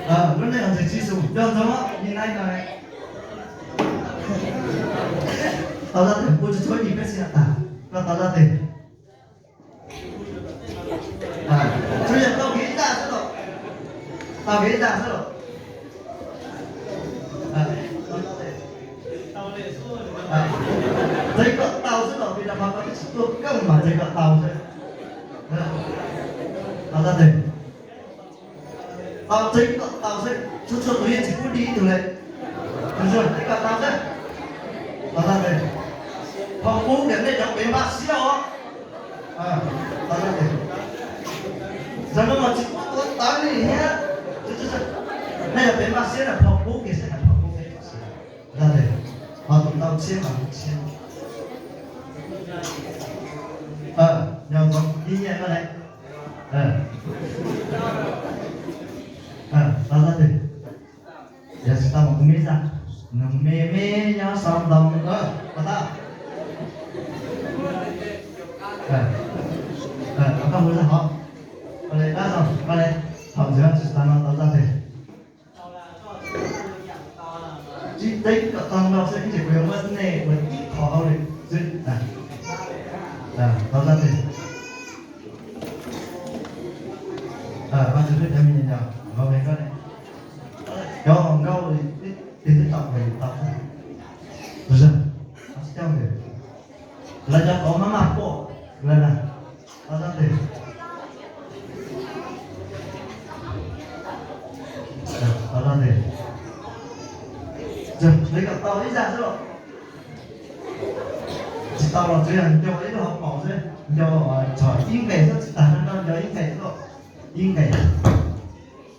Lub neej ntawm Tswv Yexus, nco ntsoov, nyias nai no. Tau zaj twg? Kuv tsis tshuav ib peb xwb tag, koj tau zaj twg? Tsuas yog tau kev dag xwb los? Tau kev dag xwb los? Txeev kom tau xwb los? Vim rau qhov koj twb tsis tuaj keej mas txeev kom tau xwb. Tau zaj twg? Tau, txeev kom tau xwb, txhua txhua tus yeej tsis pub dig ib tug li. Txeev kom tau xwb. Tau zaj twg? Phom pub tias nej cov pem npaj siab os. Tau zaj twg? Zaum no mas tsis pub tuav tawv li thiab. Nej cov pem npaj siab na, phom pub kiag xwb, phom pub kiag xwb. Zaj twg? Ho tus tau tshiab mas tshiab. Nco ntsoov ib nyiaj koj li. Tau zaj twg? Yog tsis tau mas kuv me zaj, noog me me nyob sau ntoo, ua tau. Koj hu zaj hov, koj li dab zoo, koj li, thaum ntxuav tsis tau no tau zaj twg? Tsis txeev kom tau no xwb, ib ntsis kuv yuav muab nej ua ib qho hauj lwm xwb. Tau zaj twg? Vaj ntxwv hlub cov me nyuam, nkauj li koj ne, cov nkauj li twb tau, tau, tsis coj, lawv cov qauv maj maj quaj lawm na. Tau zaj twg? Tau zaj twg? Txeev kom tau ib zaj xwb los? Tsis tau los tsuas yog nco ib lub hauv paus xwb, nco tsom ib nqes xwb, tsis tas no nco ib nqes xwb los, ib nqes.